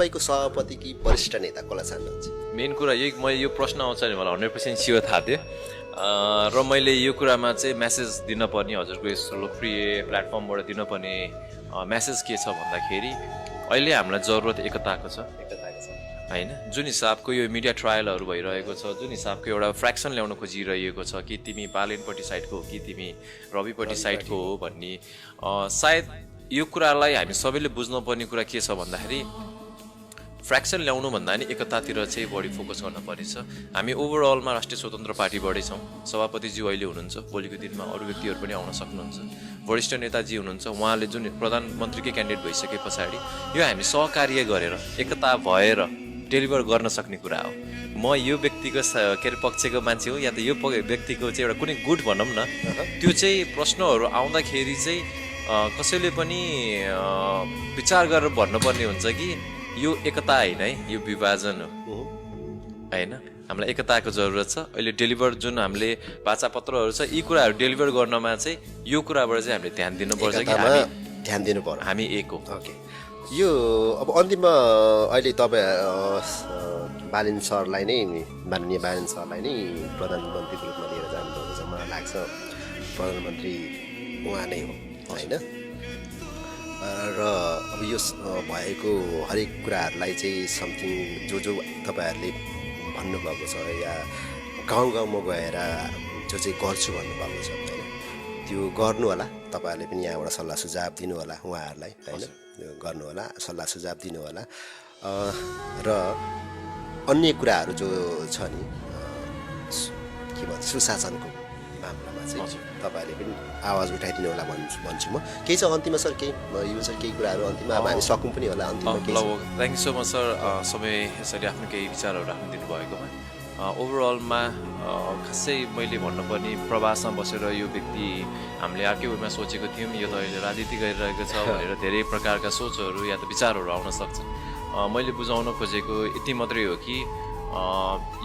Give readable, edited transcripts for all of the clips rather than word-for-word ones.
तपाईँको सभापति कि वरिष्ठ नेता कसलाई चाहनुहुन्छ? मेन कुरा यो प्रश्न आउँछ नि मलाई 100% स्योर थाहा थियो र मैले यो कुरामा चाहिँ मेसेज दिनपर्ने हजुरको यस लोकप्रिय प्लेटफर्मबाट दिनपर्ने मेसेज के छ भन्दाखेरि अहिले हामीलाई जरुरत एकताको छ होइन। जुन हिसाबको यो मिडिया ट्रायलहरू भइरहेको छ, जुन हिसाबको एउटा फ्र्याक्सन ल्याउन खोजिरहेको छ कि तिमी बालेनपट्टि साइडको हो कि तिमी रविपट्टि साइडको हो भन्ने, सायद यो कुरालाई हामी सबैले बुझ्नुपर्ने कुरा के छ भन्दाखेरि फ्र्याक्सन ल्याउनु भन्दा नि एकतातिर चाहिँ बढी फोकस गर्न पर्नेछ। हामी ओभरअलमा राष्ट्रिय स्वतन्त्र पार्टीबाटै छौँ। सभापतिज्यू अहिले हुनुहुन्छ, भोलिको दिनमा अरू व्यक्तिहरू पनि आउन सक्नुहुन्छ। वरिष्ठ नेताजी हुनुहुन्छ, उहाँले जुन प्रधानमन्त्रीकै क्यान्डिडेट भइसके पछाडि यो हामी सहकार्य गरेर एकता भएर डेलिभर गर्न सक्ने कुरा हो। म यो व्यक्तिको के अरे पक्षको मान्छे हो या त यो व्यक्तिको चाहिँ एउटा कुनै गुड भनौँ न, त्यो चाहिँ प्रश्नहरू आउँदाखेरि चाहिँ कसैले पनि विचार गरेर भन्नुपर्ने हुन्छ कि यो एकता होइन है, यो विभाजन हो होइन। हामीलाई एकताको जरुरत छ। अहिले डेलिभर जुन हामीले वाचापत्रहरू छ यी कुराहरू डेलिभर गर्नमा चाहिँ यो कुराबाट चाहिँ हामीले ध्यान दिनुपर्छ कि हामी ध्यान दिनु पर्यो, हामी एक हो। ओके। यो अब अन्तिममा अहिले तपाईँ बालेन सरलाई नै, माननीय बालेन सरलाई नै प्रधानमन्त्रीको रूपमा लिएर जानुहुन्छ मलाई लाग्छ। प्रधानमन्त्री उहाँ नै हो होइन। र अब यो भएको हरेक कुराहरूलाई चाहिँ समथिङ जो तपाईँहरूले भन्नुभएको छ या गाउँ गाउँमा गएर जो चाहिँ गर्छु भन्नुभएको छ होइन, त्यो गर्नु होला। तपाईँहरूले पनि यहाँबाट सल्लाह सुझाव दिनु होला उहाँहरूलाई होइन, गर्नु होला, सल्लाह सुझाव दिनु होला। र अन्य कुराहरू जो छ नि के भन्छ सुशासनको मामलामा चाहिँ तपाईँहरूले पनि आवाज उठाइदिनु होला भन्छु म। केही छ अन्तिममा सर, केही यो सर केही कुराहरू अन्तिममा अब हामी सकौँ पनि होला अन्तिममा केही? Thank you so much sir, समय यसरी आफ्नो केही विचारहरू राख्नु दिनुभएकोमा। ओभरअलमा खासै मैले भन्नुपर्ने प्रवासमा बसेर यो व्यक्ति हामीले अर्कै वेमा सोचेको थियौँ, यो त अहिले राजनीति गरिरहेको छ भनेर धेरै प्रकारका सोचहरू या त विचारहरू आउन सक्छ। मैले बुझाउन खोजेको यति मात्रै हो कि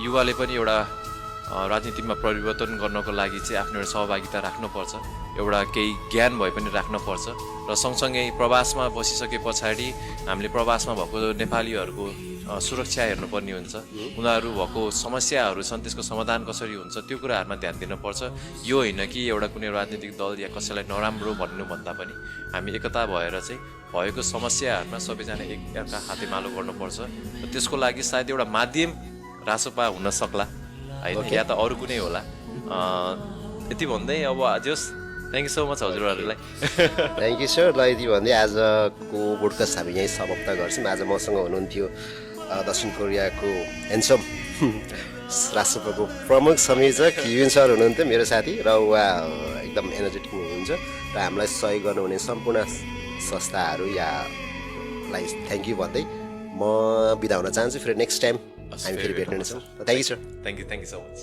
युवाले पनि एउटा राजनीतिमा परिवर्तन गर्नको लागि चाहिँ आफ्नो एउटा सहभागिता राख्नुपर्छ, एउटा केही ज्ञान भए पनि राख्नुपर्छ। र सँगसँगै प्रवासमा बसिसके पछाडि हामीले प्रवासमा भएको नेपालीहरूको सुरक्षा हेर्नुपर्ने हुन्छ। उनीहरू भएको समस्याहरू छन्, त्यसको समाधान कसरी हुन्छ त्यो कुराहरूमा ध्यान दिनुपर्छ। यो होइन कि एउटा कुनै राजनीतिक दल या कसैलाई नराम्रो भन्नुभन्दा पनि हामी एकता भएर चाहिँ भएको समस्याहरूमा सबैजना एकअर्का हातेमालो गर्नुपर्छ। र त्यसको लागि सायद एउटा माध्यम रासोपा हुन सक्ला होइन, या त अरू कुनै होला। यति भन्दै अब जोस् थ्याङ्क यू सो मच हजुरहरूलाई। Thank you sir. ल यति भन्दै आजको पोडकास्ट हामी यहीँ समाप्त गर्छौँ। आज मसँग हुनुहुन्थ्यो दक्षिण कोरियाको ह्यान्डसम राष्ट्रपतिको प्रमुख संयोजक युन सर हुनुहुन्थ्यो, मेरो साथी, र उहाँ एकदम एनर्जेटिक हुनुहुन्छ र हामीलाई सहयोग गर्नुहुने सम्पूर्ण संस्थाहरू यालाई थ्याङ्क यू भन्दै म बिदा हुन चाहन्छु। फेरि नेक्स्ट टाइम हामी फेरि भेट्नेछौँ। Thank you sir. Thank you so much.